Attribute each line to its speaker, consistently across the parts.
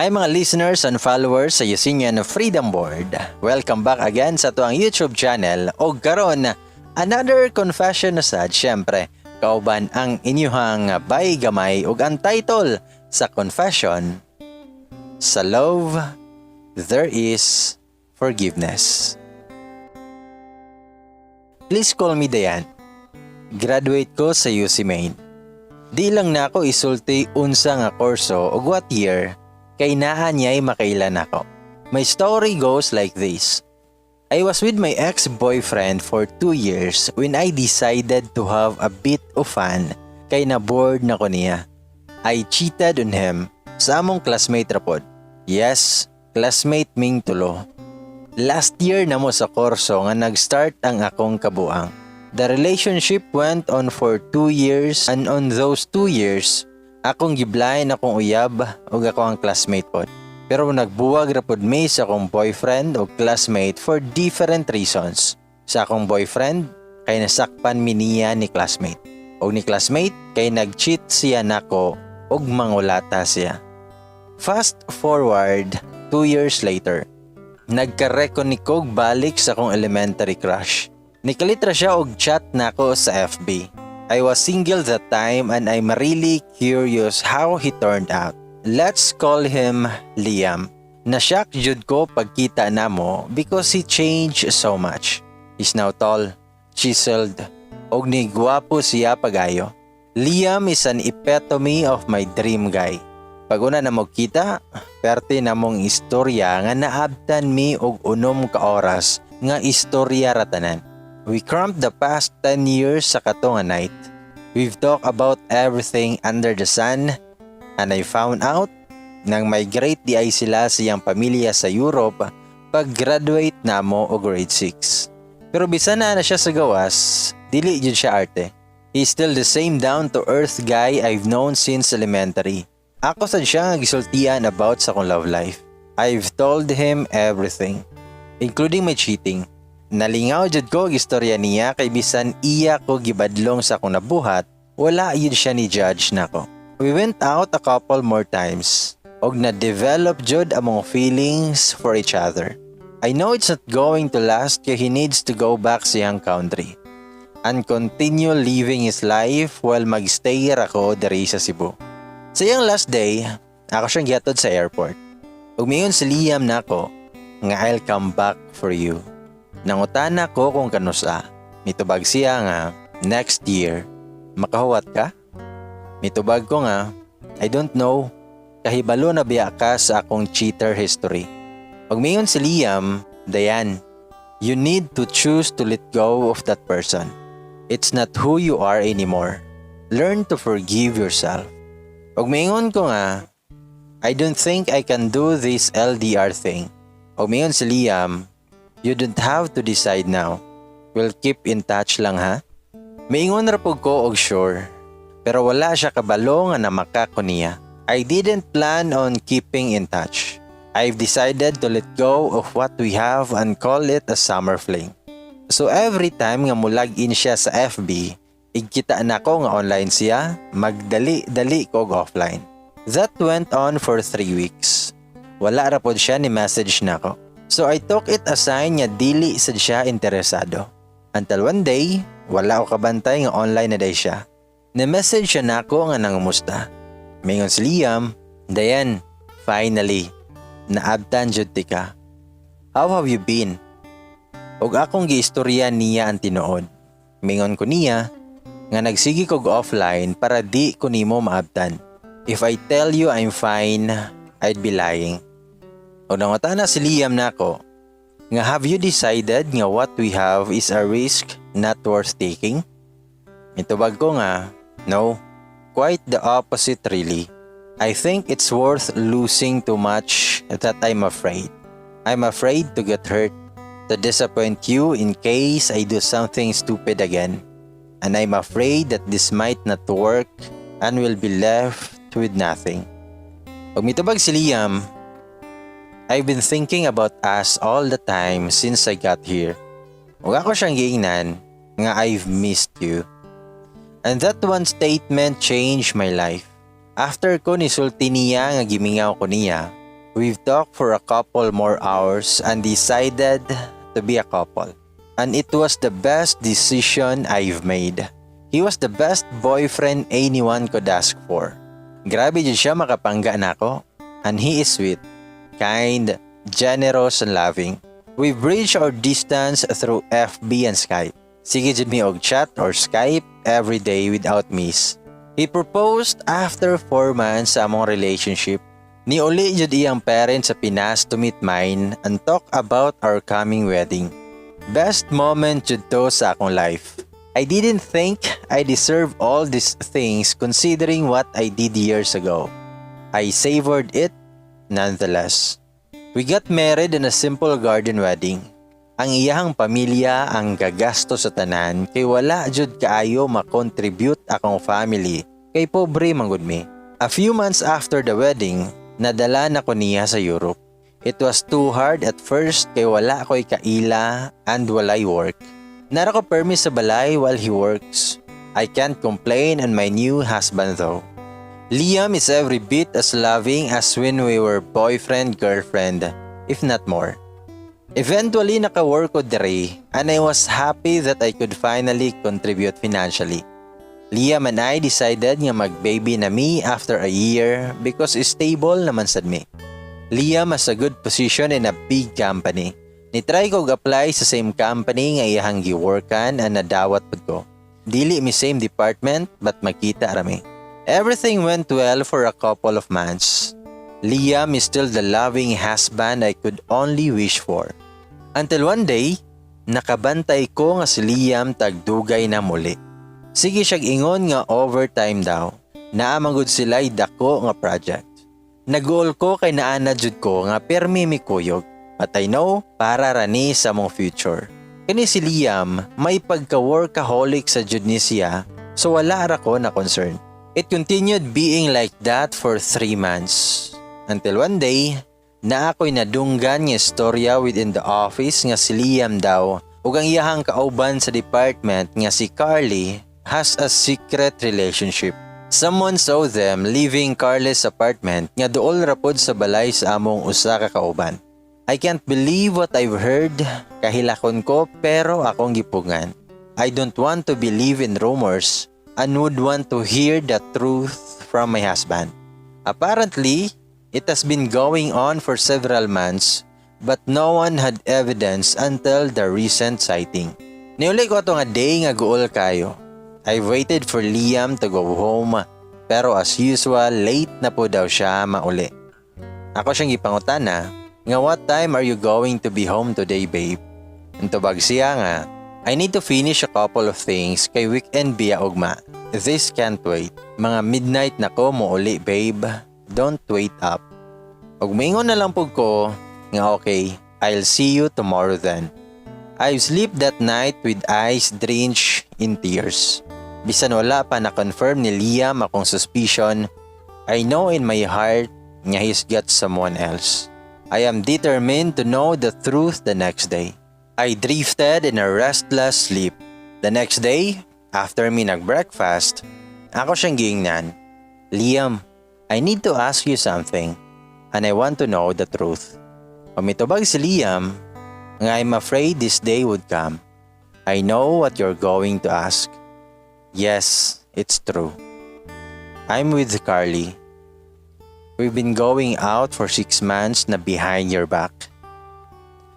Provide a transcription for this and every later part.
Speaker 1: Hi, mga listeners and followers sa Yusinian Freedom Board. Welcome back again sa atoang YouTube channel o karon, another confession na sad, syempre kauban ang inyuhang bay gamay, ug ang title sa confession, "Sa Love There is Forgiveness." Please call me Dayan. Graduate ko sa UC Main. Di lang nako isulti unsa nga kurso ug what year kay naa niya'y makaila nako. My story goes like this. I was with my ex-boyfriend for 2 years when I decided to have a bit of fun kay na bored na ko niya. I cheated on him sa among classmate ra pod. Yes, classmate ming tulo. Last year na mo sa kurso nga nag-start ang akong kabuang. The relationship went on for 2 years and on those 2 years, akong giblain akong uyab ug akoang classmate pod. Pero nagbuwag ra pod mi sa akong boyfriend o classmate for different reasons. Sa akong boyfriend, kay nasakpan mi niya ni classmate. Og ni classmate, kay nag-cheat siya nako ug mangulata siya. Fast forward 2 years later, nagka-reconnect kog balik sa akong elementary crush. Nikalit ra siya og chat nako sa FB. I was single that time and I'm really curious how he turned out. Let's call him Liam. Na-shock jud ko pagkita namo because he changed so much. He's now tall, chiseled, og nigwapo siya pag-ayo. Liam is an epitome of my dream guy. Pag una na kita, perte namong istorya nga naabtan mi og 6 ka oras nga istorya ra tanan. We cramped the past 10 years sa kato nga night. We've talked about everything under the sun and I found out nang migrate diay sila sa iyang pamilya sa Europe pag graduate namo og grade 6. Pero bisan na na siya sa gawas, dili jud siya arte. He's still the same down-to-earth guy I've known since elementary. Ako sad siya nga gisultian about sa akong love life. I've told him everything, including my cheating. Nalingaw jud ko og istorya niya kay bisan iya ko gibadlong sa akong nabuhat, wala jud siya ni judge nako. We went out a couple more times og na-develop jud among feelings for each other. I know it's not going to last kay he needs to go back sa iyang country and continue living his life while magstay ra ko diri sa Cebu. Sa iyang last day, ako siyang gihatod sa airport. Ug miingon si Liam nako nga, "I'll come back for you." Nangutana ko kung kanusa. Mitubag siya nga, "Next year." "Makahuwat ka?" Mitubag ko nga, "I don't know. Kahibalo na biya ka sa akong cheater history." Ug miingon si Liam, "Dayan, you need to choose to let go of that person. It's not who you are anymore. Learn to forgive yourself." Ug miingon ko nga, "I don't think I can do this LDR thing." Ug miingon si Liam, "You don't have to decide now. We'll keep in touch lang, ha?" Miingon ra pud ko og sure. Pero wala siya kabalo nga namaka ko niya. I didn't plan on keeping in touch. I've decided to let go of what we have and call it a summer fling. So every time nga mo-log in siya sa FB, igkita nako nga online siya, magdali-dali ko og offline. That went on for 3 weeks. Wala ra pod siya ni message nako. So I took it a sign nga dili sad siya interesado. Until one day, wala ko kabantay nga online na diay siya. Ni-message siya nako nga nangumusta. Mingon si Liam, "Dayan, finally, naabtan jud tika. How have you been?" Ug akong giistorya niya ang tinuod. Mingon ko niya nga nagsige kog offline para di ko nimo maabtan. If I tell you I'm fine, I'd be lying. Ug nangutana si Liam nako nga, "Have you decided nga what we have is a risk not worth taking?" Mitubag ko nga, "No, quite the opposite, really. I think it's worth losing too much that I'm afraid. I'm afraid to get hurt, to disappoint you in case I do something stupid again. And I'm afraid that this might not work and will be left with nothing." Ug mitubag si Liam, "I've been thinking about us all the time since I got here." Ug ako siyang giingnan nga, "I've missed you." And that one statement changed my life. After ko nisulti niya nga gimingaw ko niya, We've talked for a couple more hours and decided to be a couple. And it was the best decision I've made. He was the best boyfriend anyone could ask for. Grabe jud siya makapangga nako. And he is sweet, kind, generous, and loving. We bridge our distance through FB and Skype. Sige jud mi og chat or Skype every day without miss. He proposed after 4 months sa among relationship. Niuli jud iyang parents sa Pinas to meet mine and talk about our coming wedding. Best moment jud to sa akong life. I didn't think I deserve all these things considering what I did years ago. I savored it nonetheless. We got married in a simple garden wedding. Ang iyahang pamilya ang gagasto sa tanan kay wala jud kaayo makontribute akong family kay pobre man gud mi. A few months after the wedding, nadala na ko niya sa Europe. It was too hard at first kay wala ko'y kaila and walay work. Naa ra ko permi sa balay while he works. I can't complain on my new husband, though. Liam is every bit as loving as when we were boyfriend-girlfriend, if not more. Eventually, naka-work ko diri and I was happy that I could finally contribute financially. Liam and I decided nga mag-baby na mi after a year because stable naman sad mi. Liam has a good position in a big company. Ni-try ko apply sa same company nga iyahang giworkan and nadawat pud ko. Dili mi same department but magkita ra mi. Everything went well for a couple of months. Liam is still the loving husband I could only wish for. Until one day, nakabantay ko nga si Liam tagdugay na muli. Sige siyag ingon nga overtime daw. Naa man gud sila dako nga project. Naguol ko kay naana jud ko nga permi mi kuyog. But I know, para ra ni sa among future. Kani si Liam, may pagka-workaholic sa jud ni siya, so wala ra ko na concern. It continued being like that for 3 months. Until one day, naa ko'y nadunggan nga istorya within the office nga si Liam daw ug ang iyahang kauban sa department nga si Carly has a secret relationship. Someone saw them leaving Carly's apartment nga duol ra pod sa balay sa among usa ka kauban. I can't believe what I've heard. Kahilakon ko pero akong gipugngan. I don't want to believe in rumors and would want to hear the truth from my husband. Apparently, it has been going on for several months, but no one had evidence until the recent sighting. Niuli ko ato nga day nga guol kayo. I waited for Liam to go home, pero as usual, late na po daw siya mauli. Ako siyang gipangutana nga, "What time are you going to be home today, babe?" Nitubag siya nga, "I need to finish a couple of things kay weekend biya ugma. This can't wait. Mga midnight na ko mouli, babe. Don't wait up." Ug moingon na lang pud ko nga, "Okay, I'll see you tomorrow then." I sleep that night with eyes drenched in tears. Bisan wala pa na-confirm ni Liam akong suspicion, I know in my heart nga he's got someone else. I am determined to know the truth the next day. I drifted in a restless sleep. The next day, after me nag-breakfast, ako siyang giingnan, "Liam, I need to ask you something and I want to know the truth." Mitubag si Liam nga, "I'm afraid this day would come. I know what you're going to ask. Yes, it's true. I'm with Carly. We've been going out for 6 months na behind your back.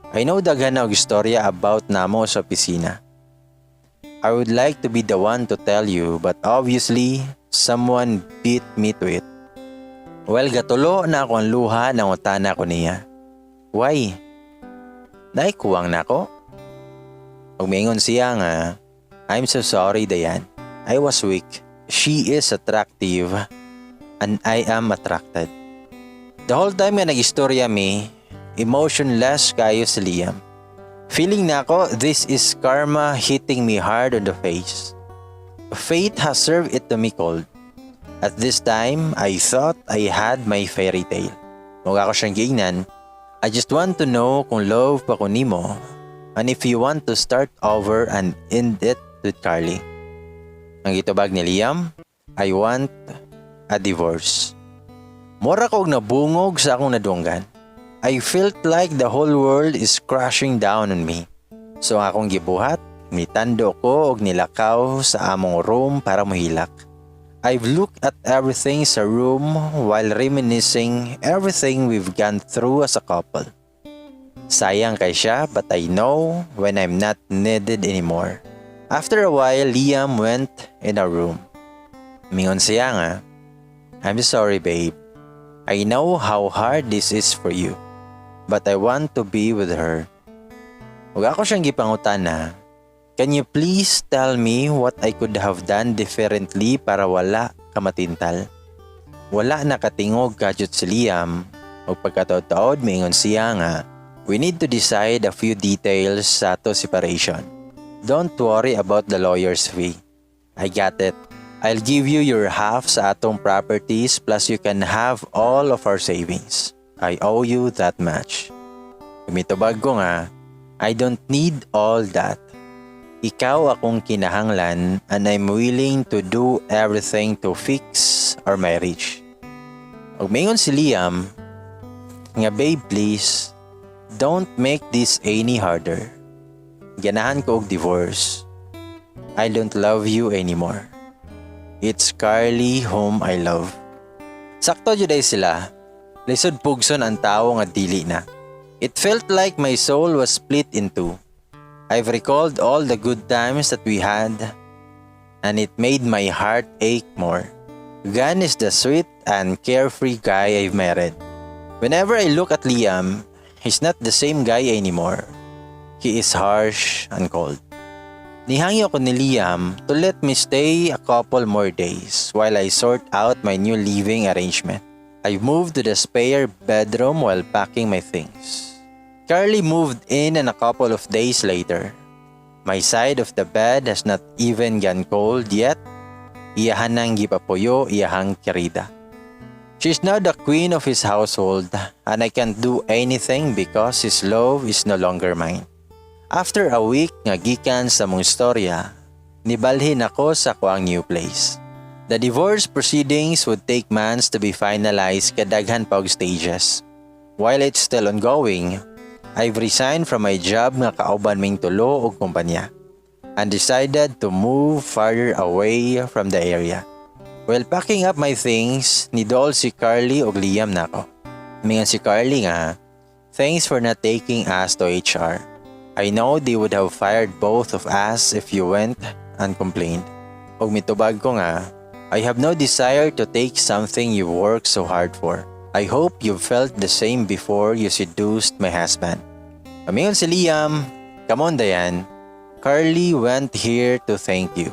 Speaker 1: I know daghan na og istorya about namo sa opisina. I would like to be the one to tell you, but obviously, someone beat me to it." Well, gatulo na ako ang luha, nangutana ko niya, "Why? Naay kuwang nako?" Ug miingon siya nga, "I'm so sorry, Dayan. I was weak. She is attractive and I am attracted." The whole time nga nag-istorya mi, emotionless kayo si Liam. Feeling nako, this is karma hitting me hard on the face. Fate has served it to me cold. At this time, I thought I had my fairy tale. Ug ako siyang giingnan, "I just want to know kung love pa ko nimo and if you want to start over and end it with Carly." Ang gitubag ni Liam, "I want a divorce." Mura kog nabungog sa akong nadunggan. I felt like the whole world is crashing down on me. So ang akong gibuhat, mitando ko og nilakaw sa among room para mohilak. I've looked at everything sa room while reminiscing everything we've gone through as a couple. Sayang kay siya, but I know when I'm not needed anymore. After a while, Liam went in our room. Mingon siya nga, "I'm sorry, babe. I know how hard this is for you, but I want to be with her." Ug ako siyang gipangutana, "Can you please tell me what I could have done differently para wala ka matintal?" Wala nakatingog kadyot si Liam ug pagkataod-taod miingon siya nga, "We need to decide a few details sa ato separation. Don't worry about the lawyer's fee. I got it. I'll give you your half sa atong properties, plus you can have all of our savings. I owe you that much." Mitubag ko nga, "I don't need all that. Ikaw akong kinahanglan and I'm willing to do everything to fix our marriage." Ug mingon si Liam nga, "Babe, please, don't make this any harder. Ganahan ko og divorce. I don't love you anymore. It's Carly whom I love." Sakto jud ay sila. Lisod pugson ang tawo nga dili na. It felt like my soul was split in two. I've recalled all the good times that we had and it made my heart ache more. Gan is the sweet and carefree guy I've married. Whenever I look at Liam, he's not the same guy anymore. He is harsh and cold. Nihangyo ko ni Liam to let me stay a couple more days while I sort out my new living arrangement. I moved to the spare bedroom while packing my things. Carly moved in and a couple of days later. My side of the bed has not even gone cold yet. Iyahan nang gipapuyo iyahang kerida. She's now the queen of his household and I can't do anything because his love is no longer mine. After a week nga gikan sa mong istorya, nibalhin ako sa kuang new place. The divorce proceedings would take months to be finalized kay daghan pa og stages. While it's still ongoing, I've resigned from my job nga kauban ming tulo og kumpanya and decided to move farther away from the area. While packing up my things, nidol si Carly og Liam nako. Mingon si Carly nga, "Thanks for not taking us to HR. I know they would have fired both of us if you went and complained." Og mitubag ko nga, "I have no desire to take something you worked so hard for. I hope you felt the same before you seduced my husband." Miingon si Liam, "Come on, Diane. Carly went here to thank you.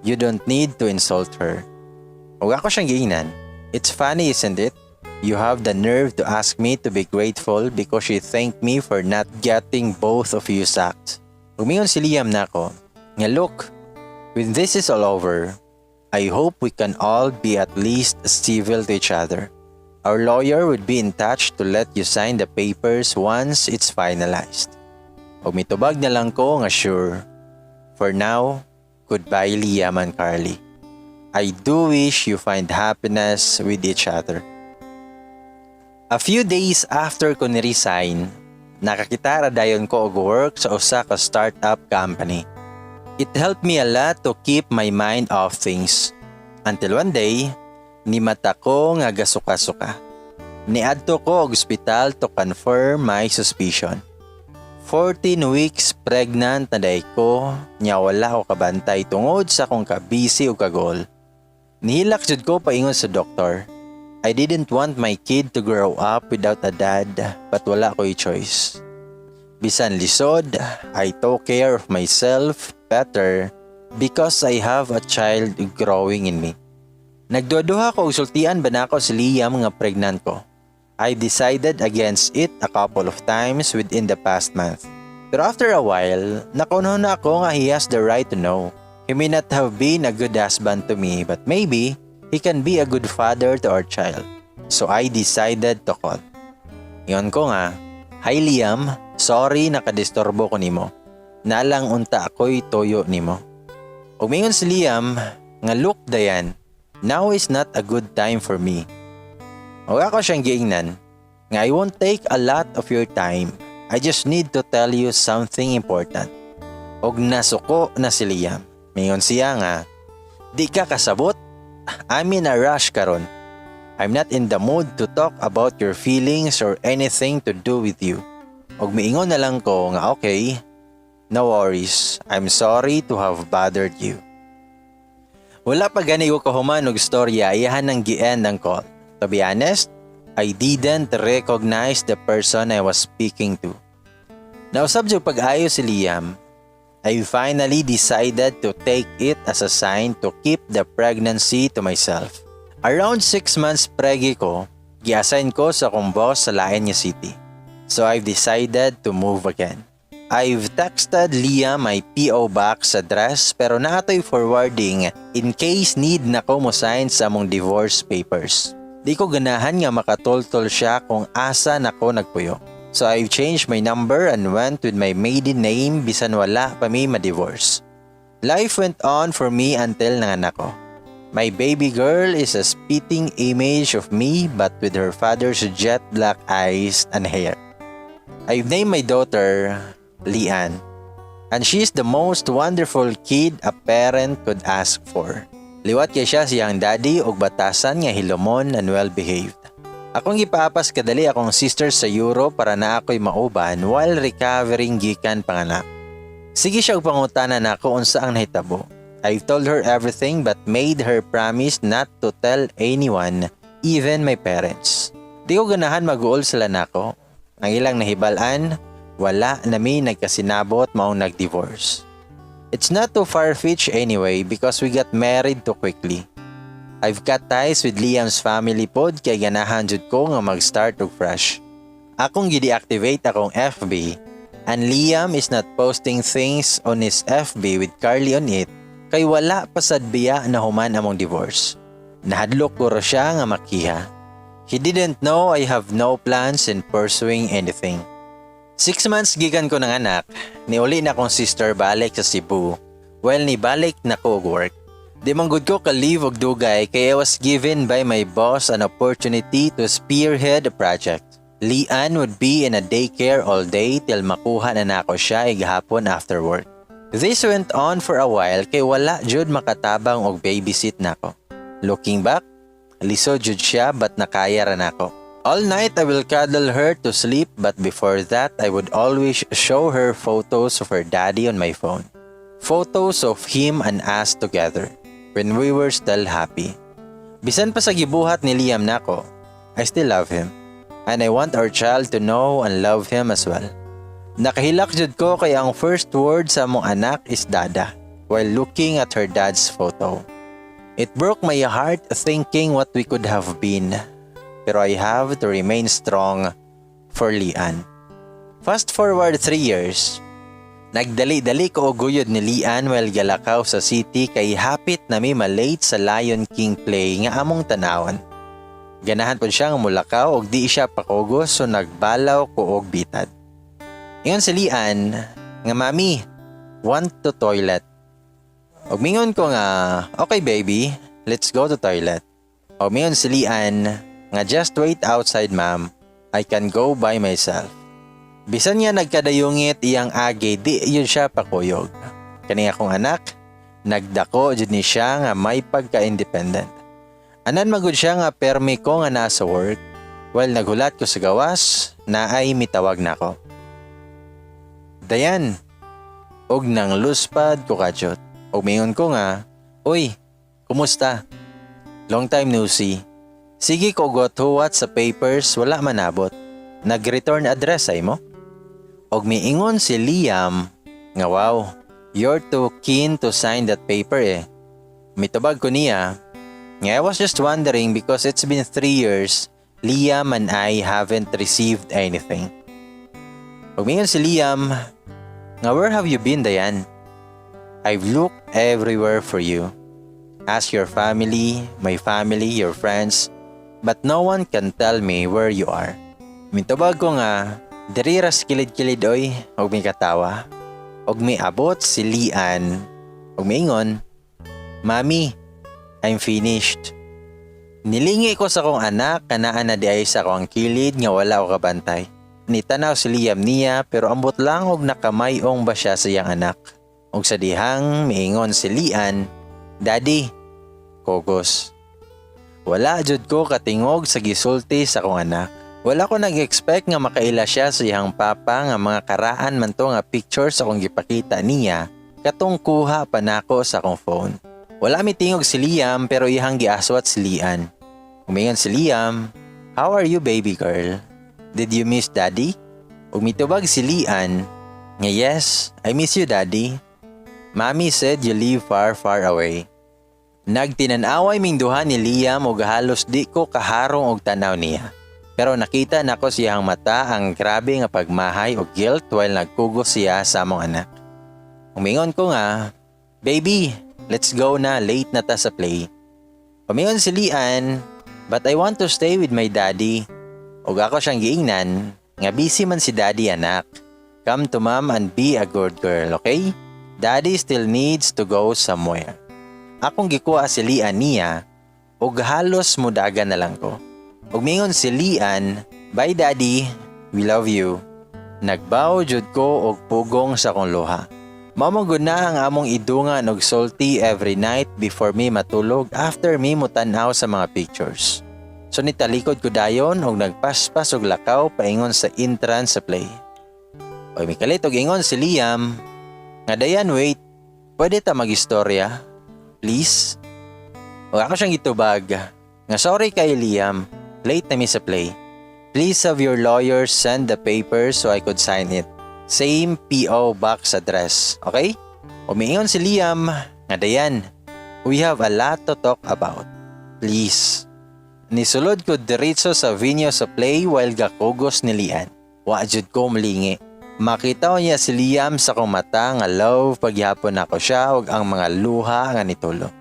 Speaker 1: You don't need to insult her." Ug ako siyang giingnan, "It's funny, isn't it? You have the nerve to ask me to be grateful because she thanked me for not getting both of you sacked." Miingon si Liam nako nga, "Look, when this is all over, I hope we can all be at least civil to each other. Our lawyer would be in touch to let you sign the papers once it's finalized." Ug mitubag na lang ko nga, "Sure." For now, goodbye, Liam and Carly. I do wish you find happiness with each other. A few days after ko ni-resign, nakakita ra dayon ko og work sa usa ka startup company. It helped me a lot to keep my mind off things. Until one day, nimata ko nga gasuka-suka. Niadto ko og ospital to confirm my suspicion. 14 weeks pregnant na diay ko nya wala ko kabantay tungod sa akong kabisi ug kagol. Nihilak jud ko paingon sa doktor. I didn't want my kid to grow up without a dad, but wala ko'y choice. Bisan lisod, I took care of myself better because I have a child growing in me. Nagduha ko og sultian ba nako si Liam nga pregnant ko. I decided against it a couple of times within the past month. Pero after a while, nakaunahon na ako nga he has the right to know. He may not have been a good husband to me, but maybe he can be a good father to our child. So I decided to call. Ingon ko nga, "Hi Liam, sorry nakadisturbo ko nimo. Naa lang unta ako'y tuyo nimo." Ug mingon si Liam nga, "Look, Diane, now is not a good time for me." Ug ako siyang giingnan, Nga I won't take a lot of your time. I just need to tell you something important. Og nasuko na si Liam. Mingon siya nga, "Di ka kasabot? I'm in a rush karon. I'm not in the mood to talk about your feelings or anything to do with you." Og miingon na lang ko nga, "Okay, no worries. I'm sorry to have bothered you." Wala pa gani ko kahuman og storya, iyahan nang gi-end ang call. To be honest, I didn't recognize the person I was speaking to. Nausab jud pag-ayo si Liam. I finally decided to take it as a sign to keep the pregnancy to myself. Around 6 months pregi ko, gi-assign ko sa akong boss sa lain nga city. So I've decided to move again. I've texted Liam my PO box address pero naa to'y forwarding in case need na ko mo sign sa among divorce papers. Di ko ganahan nga makatultol siya kung asa na ko nagpuyo. So I've changed my number and went with my maiden name bisan wala pa mi ma-divorce. Life went on for me until nanganak ko. My baby girl is a spitting image of me but with her father's jet black eyes and hair. I've named my daughter Lian, and she's the most wonderful kid a parent could ask for. Liwat kay siya siyang daddy og batasan nga hilomon and well-behaved. Akong gipaapas kadali akong sister sa Europe para naa ako'y mauban while recovering gikan panganak. Sige siya og pangutana nako unsa ang nahitabo. I've told her everything but made her promise not to tell anyone, even my parents. Di ko ganahan mag-uol sila nako. Ang ilang nahibal-an, wala na mi nagkasinabot maong nag-divorce. It's not too far-fetched anyway because we got married too quickly. I've cut ties with Liam's family pod kay ganahan jud ko nga mag-start og fresh. Akong gi-deactivate akong FB and Liam is not posting things on his FB with Carly on it kay wala pa sad biya na human among divorce. Nahadlok ko ra siya nga makiha. He didn't know I have no plans in pursuing anything. 6 months gikan ko nanganak, niuli na akong sister balik sa Cebu. Well, nibalik na ko og work. Di man gud ko ka-leave og dugay kay I was given by my boss an opportunity to spearhead a project. Lian would be in a daycare all day till makuha na nako siya igahapon after work. This went on for a while kay wala jud makatabang og babysit nako. Looking back, lisod jud siya but nakaya ra nako. All night I will cuddle her to sleep, but before that I would always show her photos of her daddy on my phone. Photos of him and us together when we were still happy. Bisan pa sa gibuhat ni Liam nako, I still love him. And I want our child to know and love him as well. Nakahilak jud ko kay ang first word sa among anak is "dada" while looking at her dad's photo. It broke my heart thinking what we could have been. Pero I have to remain strong for Lian. Fast forward 3 years, nagdali-dali ko og guyod ni Lian while galakaw sa city kay hapit na mi malate sa Lion King play nga among tanawon. Ganahan pod siya nga mulakaw og di siya pakugos, so nagbalaw ko og bitad. Ingon si Lian nga, "Mami, want to toilet." Og mingon ko nga, "Okay baby, let's go to toilet." Og mingon si Lian nga, "Just wait outside, Mom. I can go by myself." Bisan nga nagkadayungit iyang agi, di jud siya pakuyog. Kani akong anak, nagdako jud ni siya nga may pagka-independent. Anan magud siya nga permi ko nga nasa work. While naghulat ko sa gawas, naay mitawag nako. "Dayan!" Og nang luspad ko kadyot. Og mingon ko nga, "Uy, kumusta? Long time no see. Sige ko huwat sa papers, wala manabot. Nag-return address ay mo?" Og miingon si Liam nga, "Wow, you're too keen to sign that paper eh." Mitubag ko niya nga I was just wondering because it's been 3 years Liam and I haven't received anything. Og mingon si Liam nga, "Where have you been, Dayan? I've looked everywhere for you. Ask your family, my family, your friends, but no one can tell me where you are." Mitubag ko nga, "Diri ras kilid-kilid oy," og mikatawa. Og miabot si Lian, og miingon, "Mami, I'm finished." Nilingi ko sa akong anak kanaa na diay sa akong kilid nga wala ko kabantay. Nitanaw si Liam niya pero ambot lang og nakamayong ba siya sa iyang anak. Og sa dihang miingon si Lian, "Daddy, kogos." Wala jud ko katingog sa gisulti sa akong anak. Wala ko nag-expect nga makaila siya sa iyang papa nga mga karaan man to nga picture sa akong gipakita niya katong kuha pa nako sa akong phone. Wala mitingog si Liam pero iyang giaswat si Lian. Umingon si Liam, "How are you, baby girl? Did you miss Daddy?" Ug mitubag si Lian, nga, "Yes, I miss you, Daddy. Mommy said you live far, far away." Nagtinan-away ming duha ni Liam ug halos di ko kaharong og tanaw niya. Pero nakita nako siyang mata ang grabe nga pagmahay og guilt while nagkugos siya sa among anak. Umingon ko nga, "Baby, let's go na, late na ta sa play." Umingon si Lian, "But I want to stay with my daddy." Ug ako siyang giingnan, nga busy man si Daddy, anak. Come to Mom and be a good girl, okay? Daddy still needs to go somewhere. Akong gikuha si Lian niya, ug halos mudaga na lang ko. Ug mingon si Lian, "Bye, Daddy, we love you." Nagbaw jud ko og pugong sa akong luha. Mao gud na ang among idungan og sulti every night before me matulog after me mutan-aw sa mga pictures. So nitalikod ko dayon og nagpaspas og lakaw paingon sa entrance sa play. Oy, mikalit og ingon si Liam nga, "Dayan, wait, pwede ta magistorya? Please?" O ako siyang gitubag nga, "Sorry kay Liam, late na mi sa play. Please have your lawyer send the papers so I could sign it. Same PO box address, okay?" Umiingon si Liam nga, "Dayan, we have a lot to talk about. Please." Nisulod ko diretso sa venue sa play while gakugos ni Lian. Wa jud ko malingi. Makita ko niya si Liam sa akong mata nga love pagyapon nako siya ug ang mga luha nga nitulo.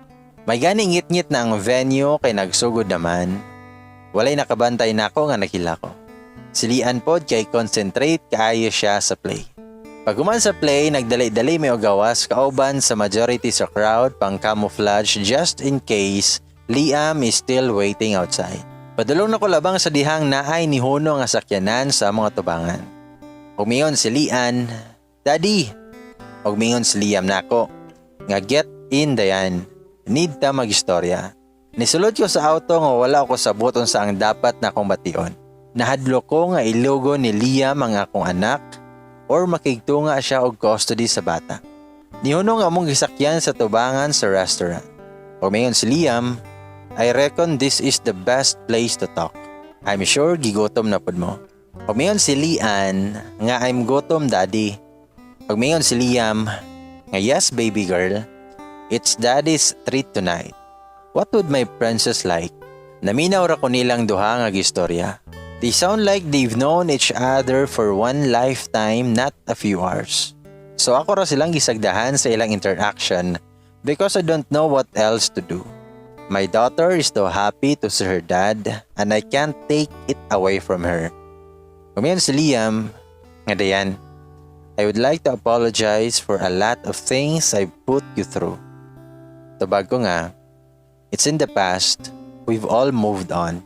Speaker 1: May gani ngit-ngit na ang venue kay nagsugod naman. Walay nakabantay nako nga nakila ko. Si Lian pod kay concentrate kaayo siya sa play. Pag sa play, nagdali-dali mi og gawas kauban sa majority sa crowd pang camouflage just in case Liam is still waiting outside. Padulong na ko labang sa dihang naay nihuno nga sakyanan sa mga tubangan. Umingon si Lian, "Daddy!" Ug mingon si Liam nako, nga, "Get in, Dayan. Need ta magistorya." Nisulod ko sa auto nga wala ko sabot unsa ang dapat na akong bation. Nahadlok ko nga ilugo ni Liam ang akong anak or makigtunga siya og custody sa bata. Nihunong among gisakyan sa tubangan sa restaurant. Umingon si Liam, "I reckon this is the best place to talk. I'm sure gigutom na pud mo." Umingon si Lian nga, "I'm gutom, Daddy." Umingon si Liam nga, "Yes, baby girl. It's Daddy's treat tonight. What would my princess like?" Naminaw ra ko nilang duha nga gistorya. They sound like they've known each other for one lifetime, not a few hours. So ako ra silang gisagdahan sa ilang interaction because I don't know what else to do. My daughter is so happy to see her dad and I can't take it away from her. Umiyon si Liam, nga, "Dayan, I would like to apologize for a lot of things I put you through." Tubag ko nga, "It's in the past. We've all moved on."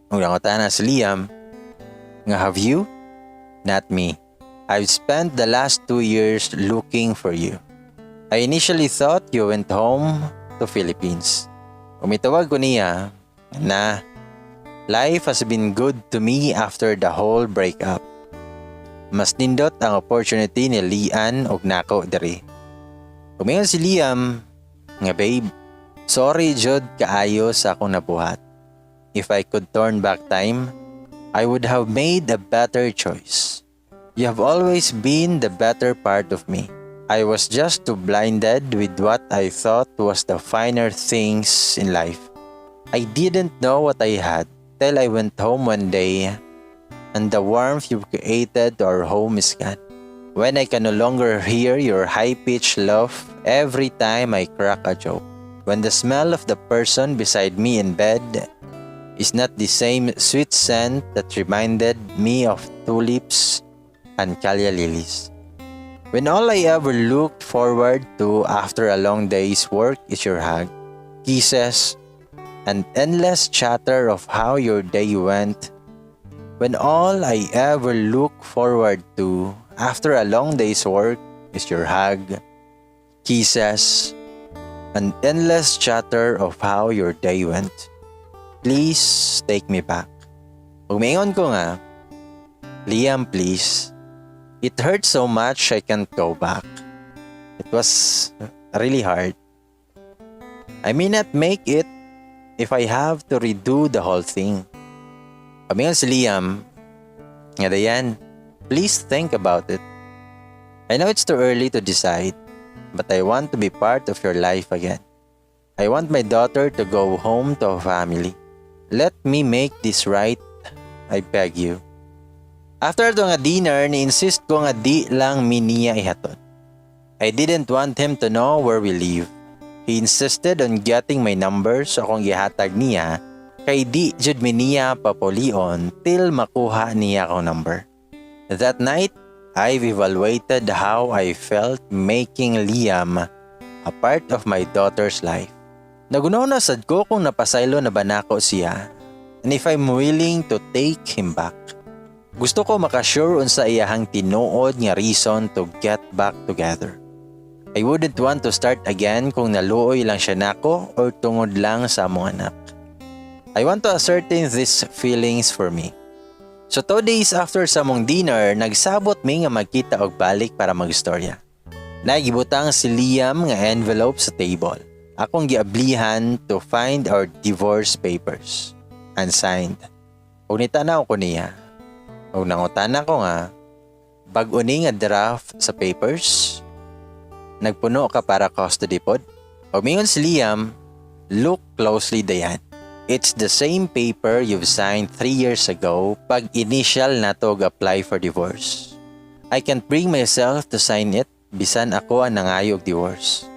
Speaker 1: Ug nangutana si Liam, nga, "Have you? Not me. I've spent the last 2 years looking for you. I initially thought you went home to Philippines." Umitawag ko niya na life has been good to me after the whole breakup. Mas nindot ang opportunity ni Lian og nako diri. Umingon si Liam nga, "Babe, sorry jud kaayo sa akong nabuhat. If I could turn back time, I would have made a better choice. You have always been the better part of me. I was just too blinded with what I thought was the finer things in life. I didn't know what I had till I went home one day and the warmth you've created to our home is gone. When I can no longer hear your high-pitched laugh every time I crack a joke. When the smell of the person beside me in bed is not the same sweet scent that reminded me of tulips and calla lilies. When all I ever looked forward to after a long day's work is your hug, kisses, And endless chatter of how your day went, when all I ever look forward to after a long day's work is your hug, kisses, and endless chatter of how your day went. Please take me back." Ug miingon ko nga, "Liam, please. It hurts so much I can't go back. It was really hard. I may not make it if I have to redo the whole thing." Miingon si Liam nga, "Dayan, please think about it. I know it's too early to decide, but I want to be part of your life again. I want my daughter to go home to a family. Let me make this right, I beg you." After ato nga dinner, ni-insist ko nga di lang mi niya ihatod. I didn't want him to know where we live. He insisted on getting my number, so akong gihatag niya kay di jud mi niya papulion till makuha niya akong number. That night, I've evaluated how I felt making Liam a part of my daughter's life. Naghuna-huna sad ko kung napasaylo na ba nako siya and if I'm willing to take him back. Gusto ko makasure unsa iyahang tinuod nga reason to get back together. I wouldn't want to start again kung naluoy lang siya nako or tungod lang sa among anak. I want to ascertain these feelings for me. So 2 days after sa among dinner, nagsabot mi nga magkita og balik para magstorya. Nagibutang si Liam nga envelope sa table. Akong giablihan to find our divorce papers. Unsigned. Ug nitanaw ko niya. Ug nangutana ko nga, "Bag-o ni nga draft sa papers? Nagpuno ka para custody pod?" Ug mingon si Liam, "Look closely, Dayan. It's the same paper you've signed 3 years ago pag initial nato apply for divorce. I can't bring myself to sign it bisan ako ang nangayo og divorce.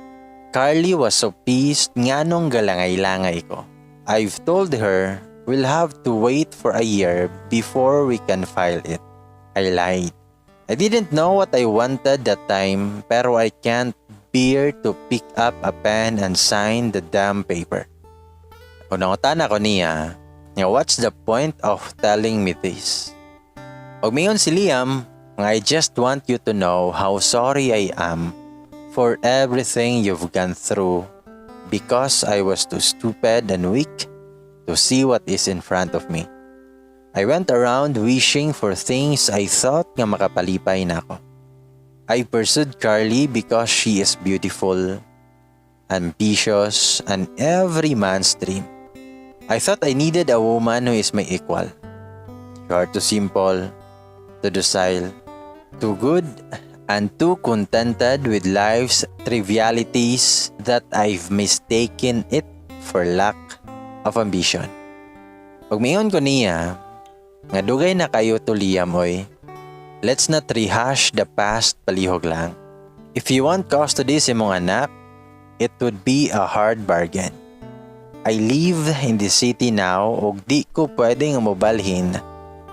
Speaker 1: Carly was so pissed nganong galangay-langay ko. I've told her we'll have to wait for a year before we can file it. I lied. I didn't know what I wanted that time, pero I can't bear to pick up a pen and sign the damn paper." Ug nangutana ko niya nga, "What's the point of telling me this?" Ug mingon si Liam nga, "I just want you to know how sorry I am for everything you've gone through because I was too stupid and weak to see what is in front of me. I went around wishing for things I thought nga makapalipay nako. I pursued Carly because she is beautiful, ambitious, and every man's dream. I thought I needed a woman who is my equal. You are too simple, too docile, too good, and too contented with life's trivialities that I've mistaken it for lack of ambition." Ug miingon ko niya nga, "Dugay na kaayo to, Liam, oy. Let's not rehash the past palihog lang. If you want custody sa imong anak, it would be a hard bargain. I live in the city now ug di ko pwedeng mobalhin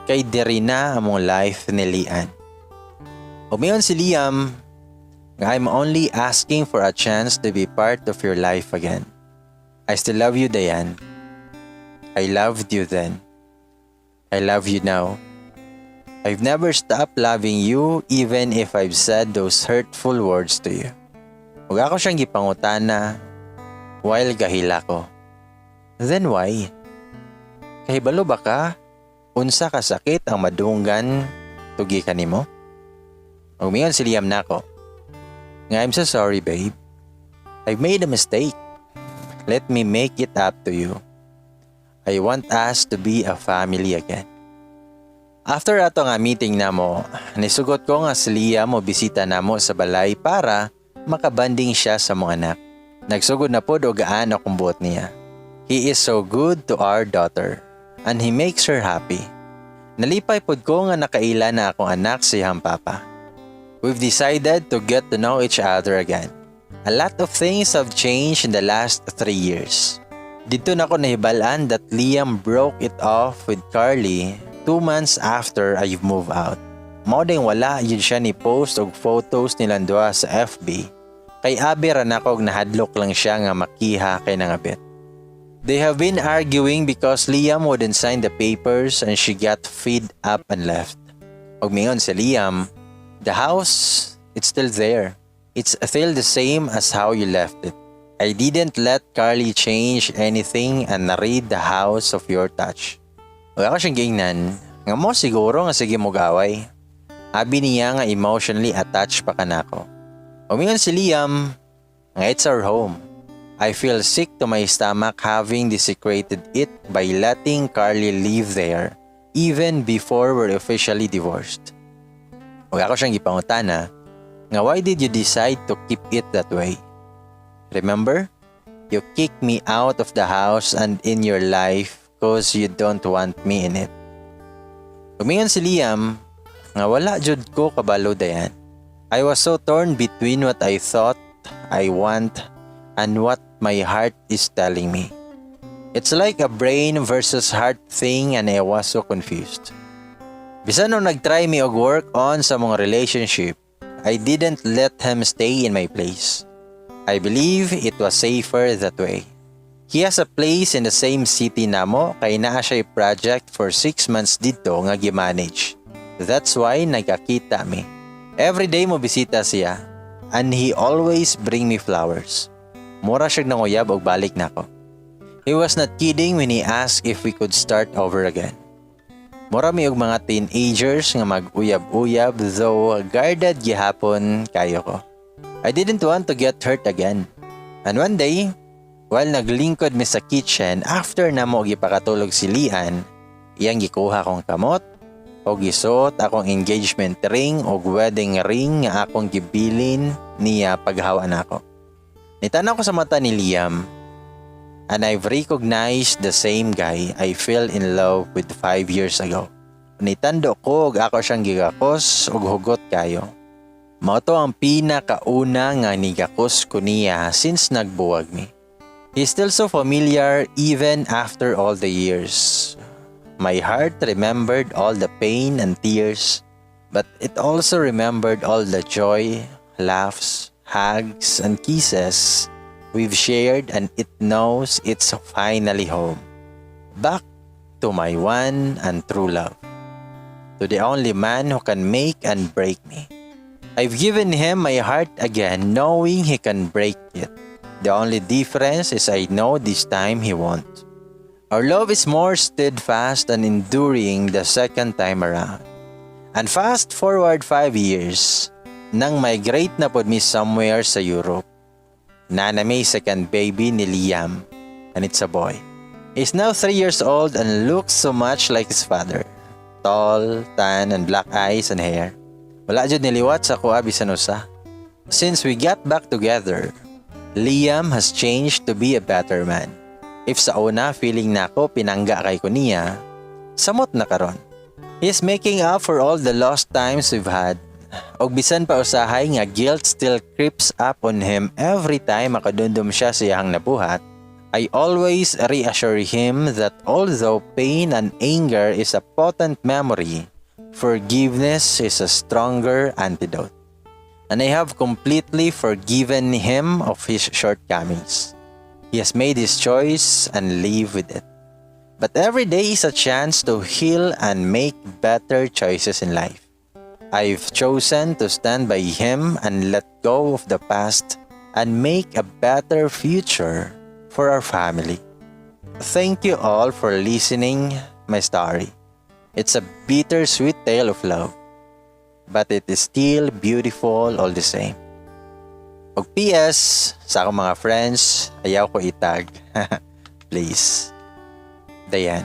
Speaker 1: kay diri na among life ni Lian." Ug miingon si Liam nga, "I'm only asking for a chance to be part of your life again. I still love you, Dayan. I loved you then. I love you now. I've never stopped loving you even if I've said those hurtful words to you." Ug ako siyang gipangutana while gahila ko, "Then why? Kahibalo ba ka unsa ka sakit ang madunggan tugi kanimo?" Ug miingon si Liam nako nga, "I'm so sorry, babe. I've made a mistake. Let me make it up to you. I want us to be a family again." After ato nga meeting namo, nisugot ko nga si Liam mo bisita namo sa balay para makabanding siya sa among anak. Nagsugod na pod og gaan akong buot niya. He is so good to our daughter and he makes her happy. Nalipay pod ko nga nakaila na akong anak sa iyang papa. We've decided to get to know each other again. A lot of things have changed in the last 3 years. Didto nako nahibal-an that Liam broke it off with Carly 2 months after I've moved out. Mao din wala jud siya ni post og photos nilang duha sa FB kay abi ra nako og nahadlok lang siya nga makiha kay nangabit. They have been arguing because Liam wouldn't sign the papers and she got fed up and left. Og mingon si Liam, "The house, it's still there. It's still the same as how you left it. I didn't let Carly change anything and rid the house of your touch." Ug ako siyang giingnan, nga mo siguro nga sige mo gaway. Abi niya nga emotionally attached pa kanako. Umingon si Liam, nga it's our home. I feel sick to my stomach having desecrated it by letting Carly live there even before we're officially divorced. Ug ako siyang gipangutana, nga why did you decide to keep it that way? Remember? You kicked me out of the house and in your life 'cause you don't want me in it. Umingon si Liam, nga wala jud ko kabalo, Dayan. I was so torn between what I thought I want and what my heart is telling me. It's like a brain versus heart thing and I was so confused. Bisan nung nagtry mi og work on sa mga relationship, I didn't let him stay in my place. I believe it was safer that way. He has a place in the same city namo kay naa siya project for 6 months didto nga gi-manage. That's why nagkakita mi. Every day mo bisita siya and he always bring me flowers. Mura siya nanguyab og balik nako. He was not kidding when he asked if we could start over again. Mura mi og mga teenagers nga mag-uyab-uyab, though guarded gihapon kayo ko. I didn't want to get hurt again. And one day, while naglingkod mi sa kitchen after namo gipakatulog si Lian, iyang gikuha akong kamot og gisuot akong engagement ring og wedding ring nga akong gibilin niya paghawa nako. Nitanaw ko sa mata ni Liam and I've recognized the same guy I fell in love with 5 years ago. Nitando ko og ako siyang gigakos og hugot kayo. Mao to ang pinakauna nga nigakos ko niya since nagbuwag mi. He's still so familiar even after all the years. My heart remembered all the pain and tears, but it also remembered all the joy, laughs, hugs, and kisses we've shared, and it knows it's finally home. Back to my one and true love. To the only man who can make and break me. I've given him my heart again, knowing he can break it. The only difference is I know this time he won't. Our love is more steadfast and enduring the second time around. And fast forward 5 years, nang migrate na pod mi somewhere sa Europe. Naa na may second baby ni Liam, and it's a boy. He's now 3 years old and looks so much like his father. Tall, tan, and black eyes and hair. Wala jud niliwat sa akoa bisan usa. Since we got back together, Liam has changed to be a better man. If sa una feeling nako pinangga kay ko niya, samot na karon. He's making up for all the lost times we've had. Og bisan pa usahay nga guilt still creeps up on him every time makadumdum siya sa iyang nabuhat, I always reassure him that although pain and anger is a potent memory, forgiveness is a stronger antidote. And I have completely forgiven him of his shortcomings. He has made his choice and live with it. But every day is a chance to heal and make better choices in life. I've chosen to stand by him and let go of the past and make a better future for our family. Thank you all for listening my story. It's a bittersweet tale of love, but it is still beautiful all the same. Og PS, sa akong mga friends, ayaw ko itag. Please. Dayan.